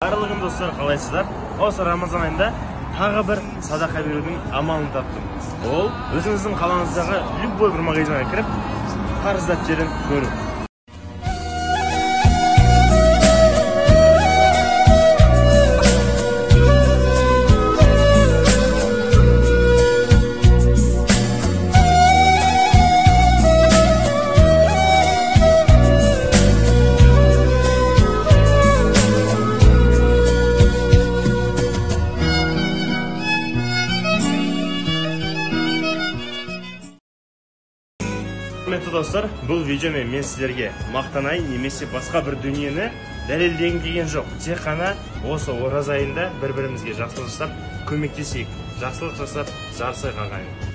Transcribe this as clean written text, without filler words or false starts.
Қайырлы күн, достар, қалайсыздар? Осы Рамазан айында тағы бір садақа берудің амалын таптым. Ол өзіңіздің қалаңыздағы любой бір магазинге кіріп, қарыз дәптерін көру. Құрметті достар, бұл видеомен мен сіздерге мақтанайын немесе басқа бір дүниені дәлелдегім келген жоқ. Тек қана осы ораза айында бір-бірімізге жақсылық жасап, көмектесейік, жақсылық жасап, жарысайық, ағайын.